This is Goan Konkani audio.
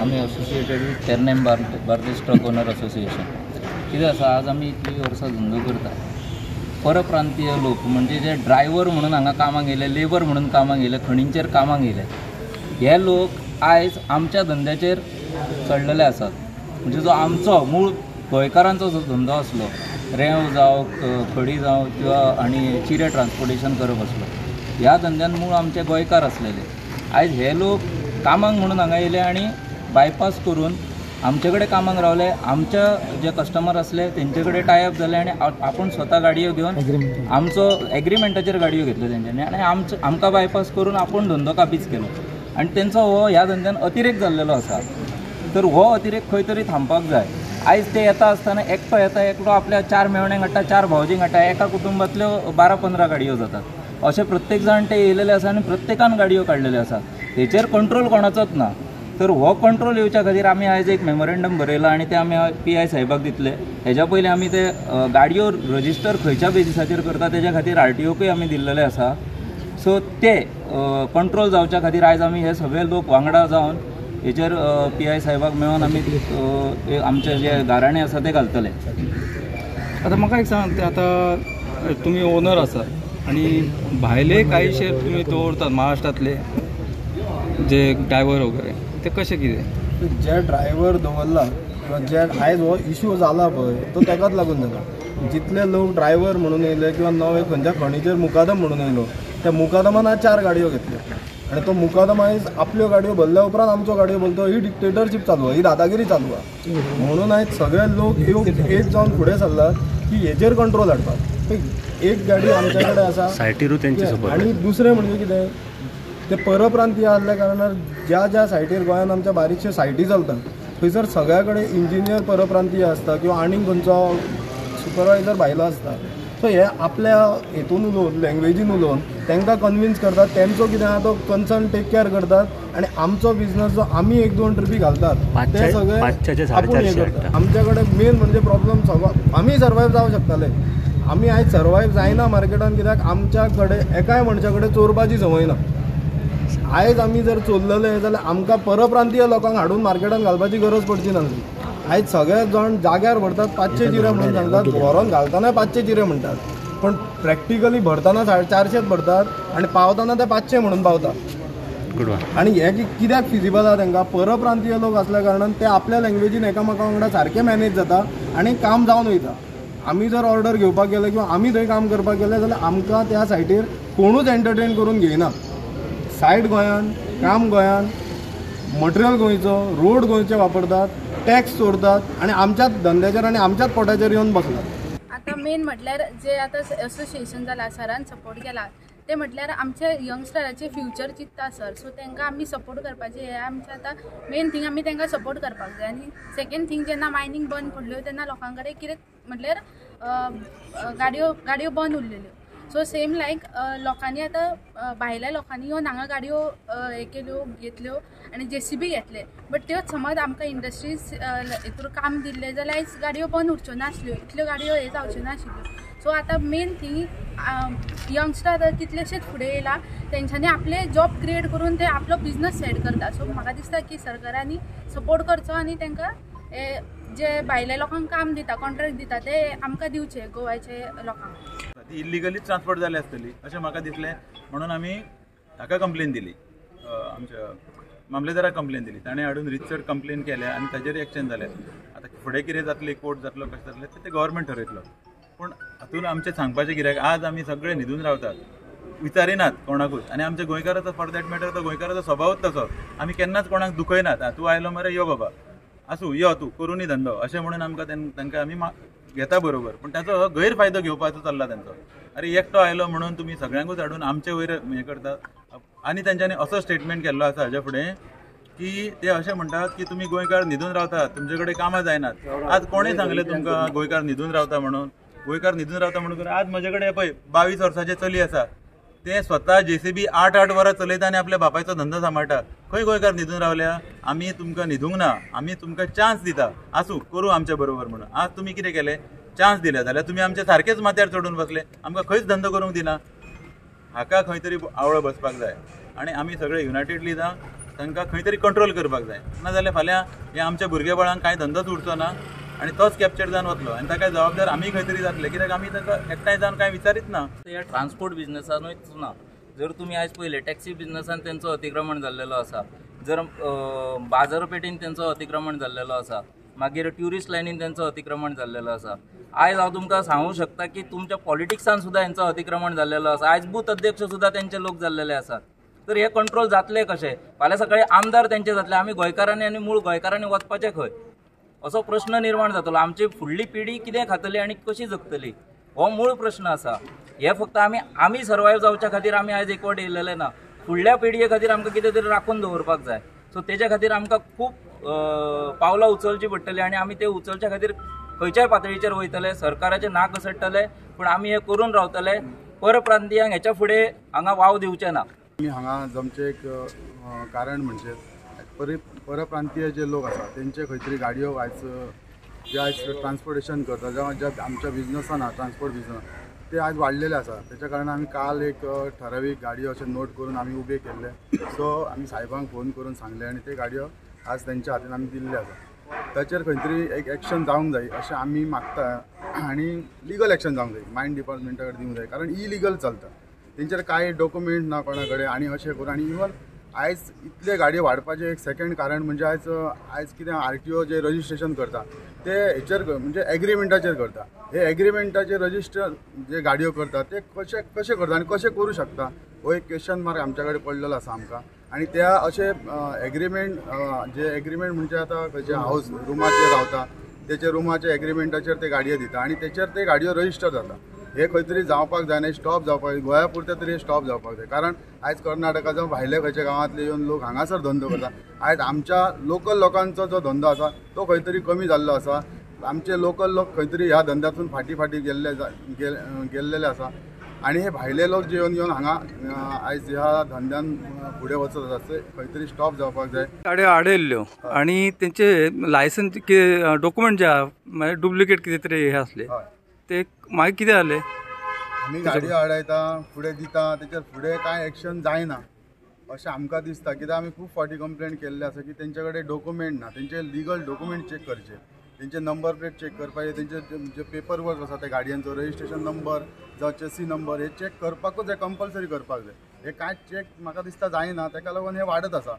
आमी associated with Pernem Bardez truck owner association. कितें आसा, आज आमी इतलीं वर्सां धंदो करता. परप्रांतीय लोक म्हणजे जे ड्रायव्हर म्हणून हांगा कामाक येयले, लेबर म्हणून कामाक येयले, खणींचेर कामाक येयले, हे लोक आयज आमच्या धंद्याचेर चडलेले आसात. म्हणजे जो आमचो मूळ गोंयकारांचो जो धंदो आसलो, रेंव जावं, खडी जावं किंवा आनी चिरे ट्रान्सपोर्टेशन करप आसलो, ह्या धंद्यान मूळ आमचे गोंयकार आसलेले. आयज हे लोक कामाक म्हणून हांगा येयले आनी बायपास करून आमचे कडेन कामाक रावले. आमच्या जे कस्टमर आसले तेंचे कडेन टायप जाले आनी आपूण स्वता गाडयो घेवन आमचो एग्रीमेंटाचेर गाडयो घेतल्यो तेंच्यांनी आनी आमकां बायपास करून आपूण धंदो काबीज केलो आनी तेंचो हो ह्या धंद्यान अतिरेक जाल्लेलो आसा. तर हो अतिरेक खंय तरी थांबपाक जाय. आयज ते येता आसतना एकटो येता, एकटो आपल्या 4 मेवण्यांक हाडटा, 4 भावजींक हाडटा, एका कुटुंबांतल्यो 12-15 गाडयो जातात. अशे प्रत्येक जाण ते येयलेले आसा आनी प्रत्येकान गाडयो काडलेल्यो आसा. हेचेर कंट्रोल कोणाचोच ना. तर हो कंट्रोल येवच्या खातीर आमी आयज एक मेमोरेंडम बरयलां आनी तें आमी PI साहेबाक दितले. हेज्या पयलीं आमी ते गाडयो रजिस्टर खंयच्या बेजिसाचेर करता तेज्या खातीर RTOकूय आमी दिल्लेले आसा. सो ते कंट्रोल जावच्या खातीर आयज आमी हे सगळे लोक वांगडा जावन हेचेर PI साहेबाक मेळोन आमी आमचे जे गाराणे आसा ते घालतले. आतां म्हाका एक सांग, आतां तुमी ओनर आसा आनी भायले कांयशे तुमी दवरतात महाराष्ट्रांतले जे ड्रायव्हर वगैरे, ते कशें कितें? जे ड्रायव्हर दवरला किंवा जे आयज हो इशू जाला पळय तो ताकाच लागून जाला. जितले लोक ड्रायव्हर म्हणून येयले किंवा नवे खंयच्या खणीचेर मुकादम म्हणून येयलो, त्या मुकादमान आज 4 गाडयो घेतल्यो आनी तो मुकादम आयज आपल्यो गाडयो भरल्या उपरांत आमच्यो गाडयो भरतो. ही डिक्टेटरशीप चालू आहा, ही दादागिरी चालू आहा. म्हणून आयज सगळे लोक एक जावन फुडें सरलात की हेजेर कंट्रोल हाडपाक. एक गाडी आमच्या कडेन आसा आनी दुसरें म्हणजे कितें, ते परप्रांतीय आसल्या कारणान ज्या ज्या सायटीर गोंयांत आमच्या बारीकश्यो सायटी चलतात थंयसर सगळ्या कडेन इंजिनियर परप्रांतीय आसता किंवा आनीक खंयचो सुपरवायजर भायलो आसता. सो हे आपल्या हेतून उलोवन, लँग्वेजीन उलोवन तांकां कन्विन्स करतात, तेंचो कितें आहा तो कन्सर्न टेक केर करतात आनी आमचो बिजनस जो आमी 1-2 ट्रिपी घालतात ते सगळे आपूण हें करतात. आमच्या कडेन मेन म्हणजे प्रॉब्लम सगळो आमी सर्वायव जावं शकताले, आमी आयज सर्वायव जायना मार्केटान कित्याक आमच्या कडेन एकाय मनशा कडेन चोरपाची संवय ना. आयज आमी जर चोरलेले जाल्यार आमकां परप्रांतीय लोकांक हाडून मार्केटान घालपाची गरज पडची नासली. आयज सगळे जाण जाग्यार भरतात 500 चिरे म्हणून सांगतात, व्हरोन घालतना 500 चिरे म्हणटात, पण प्रॅक्टिकली भरतना 450 भरतात आनी पावतना ते 500 म्हणून पावतात. आनी हे कित्याक फिजिबल आहा तांकां? परप्रांतीय लोक आसल्या कारणान ते आपल्या लँग्वेजीन एकामेका वांगडा सारकें मॅनेज जाता आनी काम जावन वयता. आमी जर ऑर्डर घेवपाक गेले किंवा आमी थंय काम करपाक गेले जाल्यार आमकां त्या सायटीर कोणूच एंटरटेन करून घेयना. सायट गोंयान, काम गोंयान, मटेरियल गोंयचो, रोड गोंयचे वापरतात, टॅक्स चोरतात आनी आमच्याच धंद्याचेर आनी आमच्याच पोटाचेर येवन बसलात. आतां मेन म्हटल्यार जे आतां एसोसिएशन जाला, सरान सपोर्ट केला, ते म्हटल्यार आमचे यंगस्टराचे फ्युचर चिंतता सर. सो तांकां आमी सपोर्ट करपाचें हें आमचें आतां मेन थींग, आमी तांकां सपोर्ट करपाक जाय. आनी सेकेंड थींग, जेन्ना मायनींग बंद पडल्यो तेन्ना लोकां कडेन कितें म्हटल्यार गाडयो बंद उरलेल्यो. सो सेम लायक लोकांनी आतां भायल्या लोकांनी येवन हांगा गाडयो हे केल्यो, घेतल्यो आनी JCB घेतले. बट त्योच समज आमकां इंडस्ट्रीज हितून काम दिल्लें जाल्यार आयज गाडयो बंद उरच्यो नासल्यो, इतल्यो गाडयो हे जावच्यो नाशिल्ल्यो. सो आतां मेन थींग यंगस्टर आतां कितलेशेच फुडें येयला, तेंच्यांनी आपले जॉब क्रिएट करून ते आपलो बिजनस सेट करता. सो म्हाका दिसता की सरकारांनी सपोर्ट करचो आनी तांकां जे भायल्या लोकांक काम दिता, कॉन्ट्रॅक्ट दिता, ते आमकां दिवचे गोवाचे लोकांक. ती इल्लिगली ट्रान्सपोर्ट जाली आसतली अशें म्हाका दिसलें, म्हणून आमी ताका कंप्लेन दिली, आमच्या मामलेदाराक कंप्लेन दिली. ताणें हाडून रितसर कंप्लेन केल्या आनी ताजेर एक्शन जालें. आतां फुडें कितें जातलें, कोर्ट जातलो, कशें जातलें तें गव्हर्मेंट ठरयतलो. पूण हातून आमचें सांगपाचें कित्याक, आज आमी सगळे न्हिदून रावतात, विचारिनात कोणाकूच. आनी आमच्या गोंयकाराचो फॉर that matter तो गोंयकाराचो स्वभावूच तसो, आमी केन्नाच कोणाक दुखयनात. तूं आयलो मरे, यो बाबा, आसूं, यो तूं करूनी धंदो, अशें म्हणून आमकां तांकां आमी घेता बरोबर. पूण ताचो गैरफायदो घेवपाचो चल्ला तांचो. अरे एकटो आयलो म्हणून तुमी सगळ्यांकूच हाडून आमचे वयर हें करतात. आनी तांच्यांनी असो स्टेटमेंट केल्लो आसा हाज्या फुडें की ते अशें म्हणटात की तुमी गोंयकार न्हिदून रावतात, तुमचे कडेन कामां जायनात. आज कोणें सांगलें तुमकां गोंयकार न्हिदून रावता म्हणून? गोंयकार न्हिदून रावता म्हणून आज म्हजे कडेन पळय 22 वर्साचें चली आसा, ते स्वता JCB 8-8 वरां चलयता आनी आपल्या बापायचो धंदो सांबाळटा. खंय गोंयकार न्हिदून रावल्या? आमी तुमकां न्हिदूंक ना, आमी तुमकां चान्स दिता, आसूं करूं आमच्या बरोबर म्हणून. आज तुमी कितें केलें, चान्स दिले जाल्यार तुमी आमचे सारकेच माथ्यार चडून बसले, आमकां खंयच धंदो करूंक दिना. हाका खंय तरी आवळो बसपाक जाय आनी आमी सगळे युनायटेडली जावं. तांकां खंय तरी कंट्रोल करपाक जाय. नाजाल्यार फाल्यां हे आमच्या भुरगे बाळांक कांय धंदोच उरचो ना आनी तोच कॅप्चर जावन वतलो आनी ताका जबाबदार आमी खंय तरी जातले, कित्याक आमी ताका एकठांय जावन कांय विचारीत ना. ह्या ट्रान्सपोर्ट बिजनसानूच ना, जर तुमी आयज पळयलें टॅक्सी बिजनसान तेंचो अतिक्रमण जाल्लेलो आसा, जर बाजारपेठीन तेंचो अतिक्रमण जाल्लेलो आसा, मागीर ट्युरिस्ट लायनीन तेंचो अतिक्रमण जाल्लेलो आसा. आयज हांव तुमकां सांगूंक शकता की तुमच्या पॉलिटिक्सान सुद्दां हेंचो अतिक्रमण जाल्लेलो आसा. आयज बूथ अध्यक्ष सुद्दां तेंचे लोक जाल्लेले आसात. तर हे कंट्रोल जातले कशे? फाल्यां सकाळी आमदार तेंचे जातले, आमी गोंयकारांनी आनी मूळ गोंयकारांनी वचपाचें खंय, असो प्रश्न निर्माण जातलो. आमची फुडली पिढी कितें खातली आनी कशी जगतली हो मूळ प्रश्न आसा. हे फक्त आमी सर्वायव जावच्या खातीर आमी आयज एकवट येयलेले ना, फुडल्या पिढये खातीर आमकां कितें तरी राखून दवरपाक जाय. सो तेच्या खातीर आमकां खूब पावलां उचलची पडटली आनी आमी ते उचलच्या खातीर खंयच्याय पातळीचेर वयतले, सरकाराचें नाक घसडटले, पूण आमी हें करून रावतले. परप्रांतीयांक हेच्या फुडें हांगा वाव दिवचे ना. आमी हांगा जमचें एक कारण म्हणजे परप्रांतीय जे लोक आसा तेंचे खंय तरी गाडयो आयज जे आयज ट्रान्सपोर्टेशन करता, जावं ज्या आमच्या बिजनसान आहा ट्रान्सपोर्ट बिजनस ते आयज वाडलेले आसा. तेच्या कारणान आमी काल एक ठरावीक गाडयो अशें नोट करून आमी उबे केल्ले. सो आमी साहेबांक फोन करून सांगले आनी ते गाडयो आज तेंच्या हातीन आमी दिल्ले आसा. ताचेर खंय तरी एक एक्शन जावंक जाय अशें आमी मागता आनी लिगल एक्शन जावंक जाय, मायन डिपार्टमेंटा कडेन दिवंक जाय, कारण इलिगल चलता, तेंचेर कांय डॉक्युमेंट ना कोणा कडेन आनी अशें करून. आनी इवन आयज इतले गाडयो वाडपाचें एक सेकंड कारण म्हणजे आयज कितें RTO जे रजिस्ट्रेशन करता ते हेचेर म्हणजे एग्रीमेंटाचेर करता. हे एग्रीमेंटाचेर रजिस्टर जे गाडयो करता ते कशे कशे करता आनी कशे करूं शकता हो एक क्वेश्चन मार्क आमच्या कडेन पडलेलो आसा आमकां. आनी त्या अशे एग्रीमेंट जे एग्रीमेंट म्हणजे आतां खंयचे हावस रुमाचेर रावता तेचे रुमाचे एग्रीमेंटाचेर ते गाडयो दिता आनी तेचेर ते गाडयो रजिस्टर जाता. हे खंय तरी जावपाक जायना, स्टॉप जावपाक जाय, गोंया पुरतें तरी स्टॉप जावपाक जाय. कारण आयज कर्नाटका जावं भायले खंयच्या गांवांतले येवन लोक हांगासर धंदो करता. आयज आमच्या लोकल लोकांचो जो धंदो आसा तो खंय तरी कमी जाल्लो आसा. आमचे लोकल लोक खंय तरी ह्या धंद्यातून फाटीं फाटीं गेल्लेले आसा आनी हे भायले लोक जे येवन हांगा आयज ह्या धंद्यान फुडें वचत आसा ते खंय तरी स्टॉप जावपाक जाय. गाडयो आडयल्ल्यो आनी तेंचे लायसन्स डॉक्युमेंट जे आहा मागीर डुप्लिकेट कितें तरी हे आसले ते मागीर कितें जालें? आमी गाडयो आडायता फुडें दिता तेचेर फुडें कांय एक्शन जायना अशें आमकां दिसता. कित्याक आमी खूब फावटी कंप्लेन केल्ले आसा की तेंचे कडेन डॉक्युमेंट ना, तेंचे लिगल डॉक्युमेंट चॅक करचे, तेंचे नंबर प्लेट चॅक करपाचे, तेंचे जे पेपर वर्क आसा ते गाडयांचो रजिस्ट्रेशन नंबर जावं चेसी नंबर हे चॅक करपाकूच जाय, कंपल्सरी करपाक जाय. हे कांय चॅक म्हाका दिसता जायना, तेका लागून हे वाडत आसा.